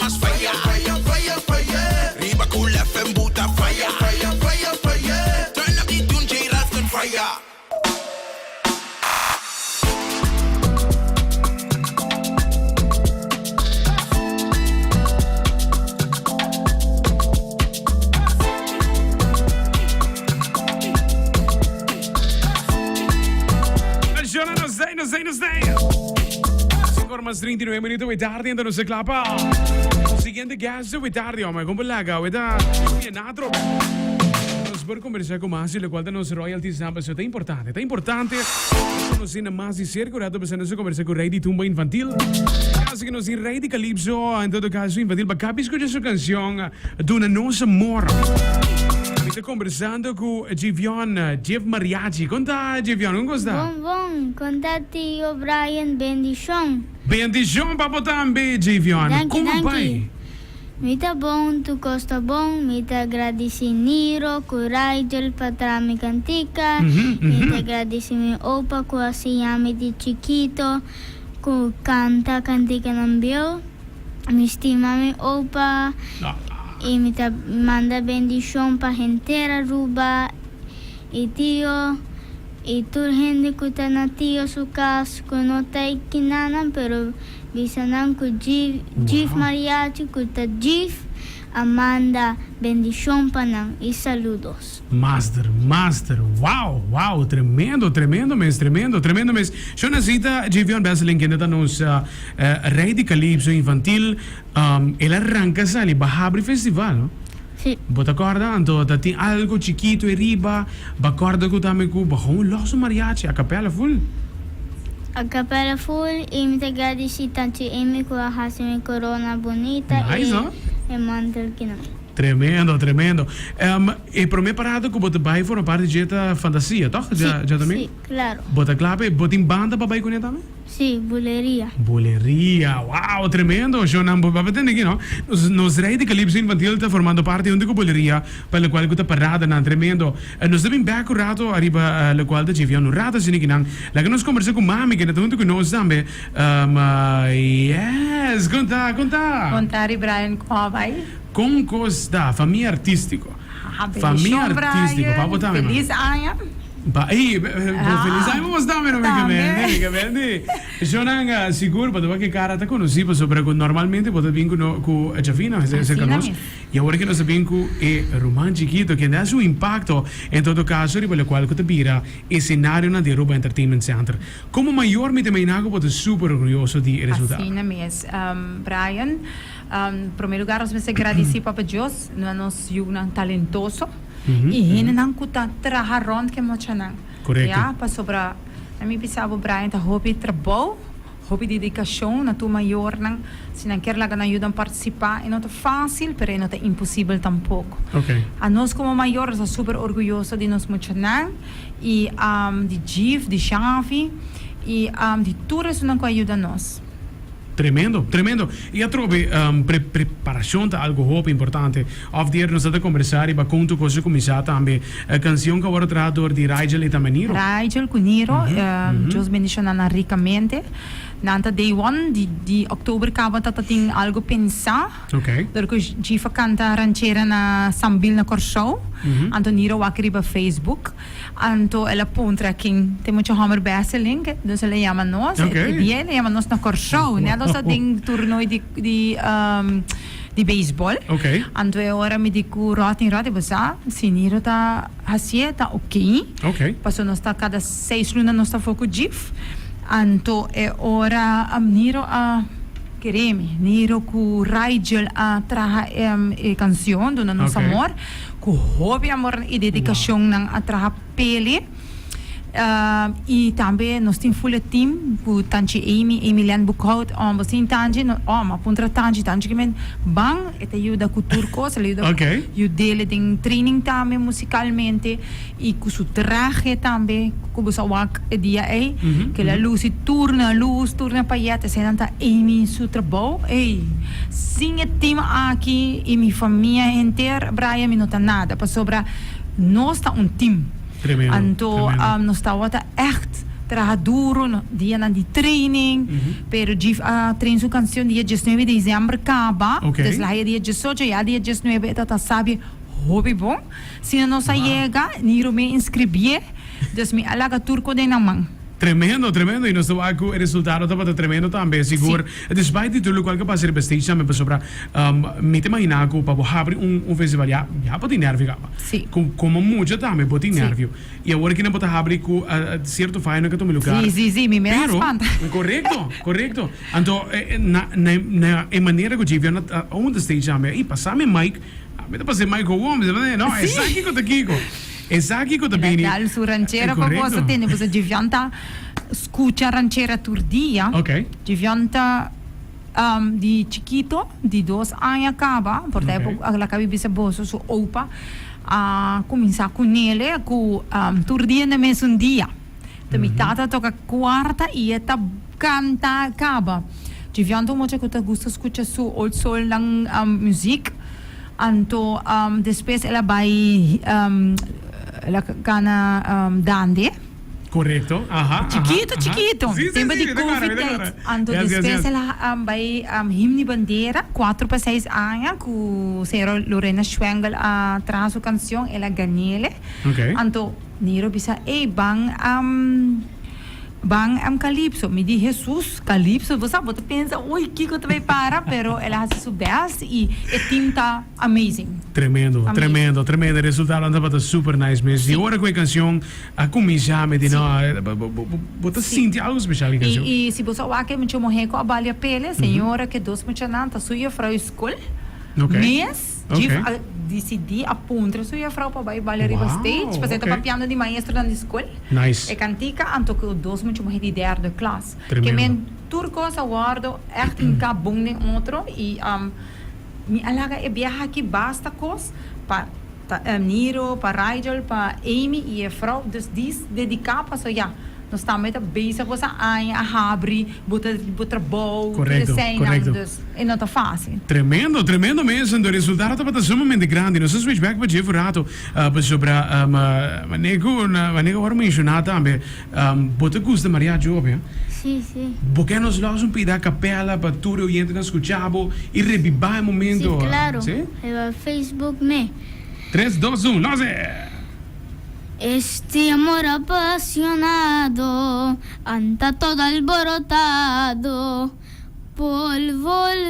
mas fire. Fire, fire, fire. Riba Cool FM buta fire. Fire, fire, fire. Turn up the tune, J Ralph on fire. Jona nos dei, nos dei, nos dei. 5 horas mais 39 minutos, we tarde, então nos klapa. Siguiente guest, we tarde, homem, como laga, we da, natro. Nos por conversar com mais, lo cual nos royalties na paso ta importante, ta importante. Nos na mas di cerca, rato besa nos conversa com Rey di Tumba Infantil. Casi que nos di Rey di Calypso, en todo caso infantil, pa capi escucha su canción Duna Nos Amor. Mi ta conversando cu Jivion, Jeff Mariachi. Con ta, Jivion? Con cosa? Bon, bon. Con ta tio Brian? Bendicion. Bendicion pa bo tambe, Jivion. Danki, Como danki. bai? Mi ta bon, tur kos ta bon, mi ta gradisí Niro ku Rigel pa traha mi kantika, mi ta gradisí mi opa ku a siña mi di chikito ku kanta kantikanan bieu, mi stima mi opa i mi ta manda bendishon pa henter Aruba i tio i tur hende ku ta na tio su kas ku no ta ikinanan pero Bisa nan ku Jif Mariachi ku ta Jif a manda bendishon pa nan i saludos. Master, master, wow, wow, tremendo, tremendo mes, tremendo, tremendo mes. Shonacita Jivion Besseling kende ta nos rey di calypso infantil, el a ranca sali ba habri festival, no? Si. Bo ta corda? Anto ta tin algo chikito eriba, ba corda cu tambe cu ba gewoon los un mariachi, a capella full. A capella full y mi ta gradici Tanchi Amy cu a haci mi corona bunita Nice, y no? e mantel kinan. Tremendo, tremendo. E prome parada cu bo ta bay forma parti dje ta Fantasia, toch? Si, Dja, dja tambe? si, claro. Bo ta cla p'e? Bo tin banda pa bay cune tambe? Sí, buleria. Buleria, wow, tremendo! Shownan bo papia tende aki no. Nos nos rey di Calypso Infantil ta formando parti hunto cu buleria pa locual cu ta paradanan, tremendo. Nos ta bin bek un rato ariba locual ta djeviando un rato asina kinan. Laga nos combersa cu mami kende ta hunto cu nos tambe. Yes, con ta, con ta? Con ta ri Brian, con a bay? Con cos ta? Famia artistico. Famia Bendicion artistico, Brian, pa bo tambe, mami. feliz aña. Ba ey, bo feliz aña pa bos tambe no mi Tambe. mi kemendi. Shonanga, sigur bo ta wak e kara ta konosí pasobra ku normalmente bo ta bin ku no ku Jafina serka Asina nos. mes. I awor ke nos ta bin ku e ruman chikito kende hasi un impakto en todo kaso riba lokual ku ta bira esenarionan di Aruba Entertainment Center. Komo mayor mi ta imaginá ku bo ta super orguyoso di e resultado. Asina mes, Brian. En prome lugar nos mester gradisí Papa Dios na nos yunan talentoso. I hendenan ku ta traha rònt ku e mochanan. Korekto. Ya, pasobra na mi bisa bo Brian ta hopi trabou, hopi dedikashon na tur mayornan. Si nan kier laga nan yudan partisipá e no ta fásil, pero e no ta imposibel tampoko. Oké. Anos komo mayor nos ta super orguyoso di nos muchanan i di Jif, di Xavi i di tur esunnan ku a yuda nos. Tremendo, tremendo. I atrobe, pre preparacion ta algo hopi importante. Of di nos ta conversa riba con tur cos a cuminsa tambe. E cancion cu a worde traha door di Rigel y tambe Niro. Rigel cu Niro, Dios bendiciona nan ricamente. Nan ta day one di di october caba ta ta tin algo pensa. Ok. Door cu Jifa canta ranchera na Sambil na Corsou. Anto Niro wak riba Facebook. Anto el a puntra ken tin mucha homber Besseling, dus el a yama nos. Okay. E dia el a yama nos na Kòrsou. Net nos ta den toernooi di di di beisbòl. Okay. Anto e ora mi di ku Rodney, Rodney bo sa si Niro ta hasié ta oké. Okay. Pasobra nos ta kada seis luna nos ta for ku Jif. Anto e ora Niro a kere mi, Niro ku Rigel a traha e kansion Duna Nos Okay. Amor. Ku hopi amor i dedikashon nan a traha pele. I tambe nos tin full e team ku Tanchi Amy, Amy Len Boekhout, oh bo sin Tanchi no oh m'a puntra Tanchi, Tanchi ki men ban e ta yuda ku tur kos, el a yuda Okay. yud'el den training tambe musikalmente i ku su trahe tambe ku bo sa wak e dia ei ku el a lusi tur na lus, tur na payet, eseinan ta Amy su trabou. Ey, sin e team aki y mi famia henter, Brian, mi no ta nada, pasobra nos ta un team. Tremendo, Anto tremendo. nos tawata echt. traha duro, dianan di training, pero Jeef a train su cancion dia diesnuebe di december caba, dus la haya dia diesocho, ya dia diesnuebe e tata sabi hopi bon. Sino nos a yega, ni Romeo inscribié, dus mi a laga tur cu den nan man. Tremendo, tremendo, y nos ta wak cu e resultado tabata tremendo tambe, sigur. Despite di tur locual cu a pasa riba stage tambe, pasobra mi ta imagina cu pa bo habri un festival ya, ya bo tin nervio caba. Cu como mucha tambe bo tin nervio. Y awor aki nan bo ta habri cu cierto fayonan cu a tuma lugar. Si, si, si, mi mera spanta. Pero, corecto, corecto. Anto, na, na, na e manera cu Javion a on the stage tambe, ey, pasami mic. Mi ta pas'é mai gewoon, mi ta pas'é, no, esaki ku ta kiko, esaki ku ta bini. El a dal su ranchera pa boso tende, pasobra Djivion ta skucha ranchera tur dia. Djivion ta di chikito, di dos aña kaba, por ta el a kabi bisa boso su opa a kuminsá kunele ku tur dia na mesun dia. Ta mi tata toka kuarta i e ta kanta kaba. Djivion ta un mucha ku ta gusta skucha su old soul nan muzik. Anto despues el a bai el a kana dande. Korekto, aha, aha. Chikito, chikito. Si, si, Tempo si, di mi ta kòrda, covid mi ta tijd. kòrda. Anto Yes, yes, despues yes. el a bai Himno di Bandera, kuatro pa seis aña ku señora Lorena Schwengel a traha su kansion, el a gan'ele. Ok. Anto Nero bisa, Ey, ban ban Calypso. Mi di, Hesus, Calypso? Bo sa, bo ta pensa, uy, kiko ta bay para? Pero el a hasi su best y e team ta amazing. Tremendo, Amazing. tremendo, tremendo. E resultadonan tabata super nice mes. Di ora cu e cancion a cuminsa, mi di, no, bo ta sinti algo special cu e cancion. Y si bo sa wak e mucha muher cu a balia pele, señora cu e dos muchanan ta su juffrouw di school mes. Djif a disidí a puntra su jefrou pa bai balia riba stage, pasobra e ta papiando di maestronan di skol. E kantika anto ku dos mucha muhé di derde klas. Ke men tur kos a wòrdu ègt hinká bon den otro i mi a laga e biaha aki basta kos pa Niro, pa Rigel, pa Amy i jefrou. Dus dis dediká pasobra ya. Nos tambe ta bezig bo sa aña a habri bo ta bo trabou tur eseinan dus e no ta facil. Tremendo, tremendo mes, anto resultado tabata sumamente grandi. Nos a switch back pa dje for rato pasobra manera ku manera ku awor menshoná tambe bo ta gusta mariachi hopi. Si, si. Bo ke nos los un pida kapela pa tur e oyentenan skucha bo i rebibá e momento? Si, klaro. Si? Riba Facebook me. Tres, dos, un, los e! Este amor apasionado anda todo alborotado por volver.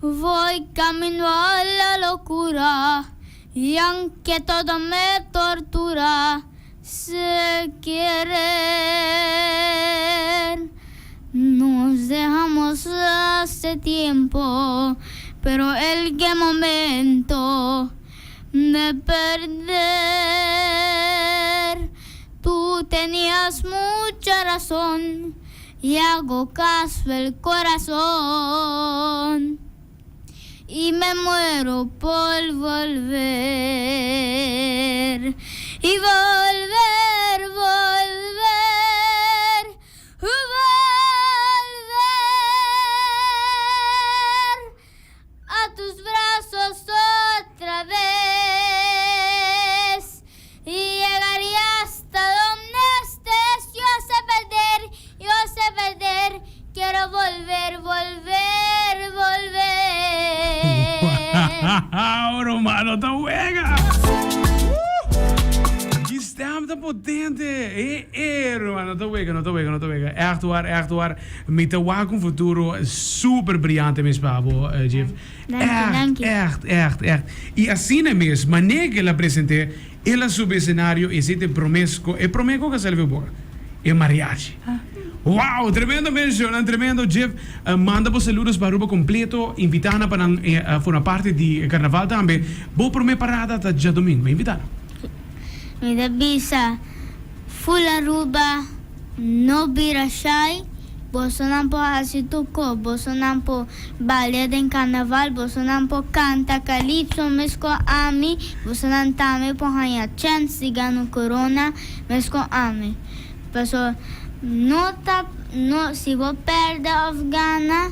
Voy camino a la locura y aunque todo me tortura, sé querer. Nos dejamos hace tiempo, pero el que momento de perder. Tú tenías mucha razón y hago caso el corazón. Y me muero por volver. Y volver, volver, volver a tus brazos otra vez. Y llegaría hasta donde estés. Yo sé perder, yo sé perder. Quiero volver, volver, volver. Wow, Romano ta wega! Ki stem ta potente! E e, Romano ta wega, no ta wega, no ta wega. Echt waar, echt waar. Mi ta wak un futuro super briyante mes pa bo, Jeff. Danki, Echt, danki. echt, echt, echt. I asina mes, manera ku el a present'é, el a subi esenario i esei ta e promé ko, e promé ko ku a sali for boka, e mariachi. Wow! Tremendo mes, shownan, tremendo. Jeff, manda bo saludos pa Aruba kompleto, invitá nan pa nan forma parti di e karnaval tambe. Bo promé parada ta djadomingo, invitá nan. Mi ta bisa full Aruba. No bira shy, bosonan por haci tur cos, bosonan por balia den carnaval, bosonan por canta calypso mescos ami, bosonan tambe por haña chance di gana un corona mescos ami. Pasobra no ta no si bo perde of gana,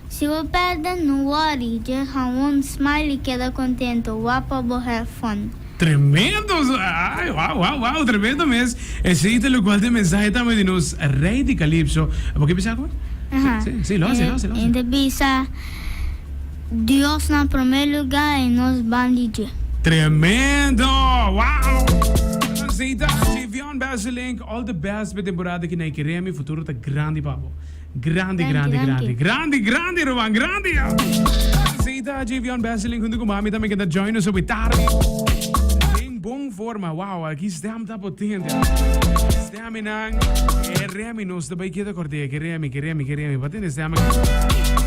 si bo perde no worry, just gewoon smile y keda contento, wak pa bo have fun. Tremendo! Ay, wow, wow, wow, tremendo mes. Esey ta locual ta e mensahe tambe di nos Rey di Calypso. Bo ke bisa algo? Aha. Si, si, lo haci, lo haci, lo haci. En ta bisa Dios na prome lugar y nos ban di dje. Tremendo! Wow! Rosita, Javion Besselink, all the best pe temporada aki na Ikeremi. Futuro ta grandi pa bo. Grandi, Danki, grandi, danki. grandi. Grandi, grandi, ruman, grandi! Rosita, Javion Besselink hunto ku mami tambe keda join nos hopi tardi. Den bon forma, wow, aki stem ta potente. Steminan, e remi nos ta bai keda kord'é, ke remi, ke remi, ke remi. Bo a tende stem aki?